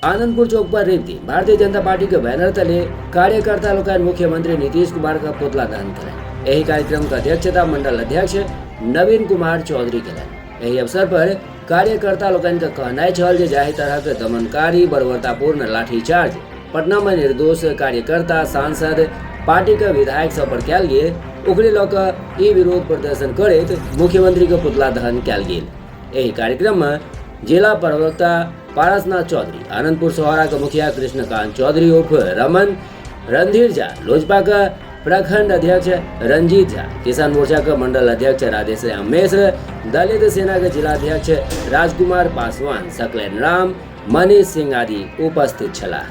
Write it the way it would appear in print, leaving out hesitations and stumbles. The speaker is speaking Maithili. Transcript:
आनंदपुर चौक पर रवि दिन भारतीय जनता पार्टी के बैनर तले कार्यकर्ता लोकनि मुख्यमंत्री नीतीश कुमार का पुतला दहन कयलनि। एहि कार्यक्रम के अध्यक्षता मंडल अध्यक्ष नवीन कुमार चौधरी कयलनि। एहि अवसर पर कार्यकर्ता लोकनि के कहनाइ छल जे जाहि तरह के दमनकारी बर्बरतापूर्ण लाठीचार्ज पटना में निर्दोष कार्यकर्ता, सांसद, पार्टी के विधायक सब पर कयल गेल, ओकरे लऽ कऽ ई विरोध प्रदर्शन करैत मुख्यमंत्री के पुतला दहन कयल गेल। एहि कार्यक्रम में जिला प्रवक्ता पारसनाथ चौधरी, आनंदपुर सोहरा के मुखिया कृष्णकांत चौधरी उर्फ रमन, रणधीर झा, लोजपा के प्रखंड अध्यक्ष रंजीत झा, किसान मोर्चा के मंडल अध्यक्ष राधेश्याम मिश्र, दलित सेना के जिलाध्यक्ष राजकुमार पासवान, सकलैन राम, मनीष सिंह आदि उपस्थित छलाह।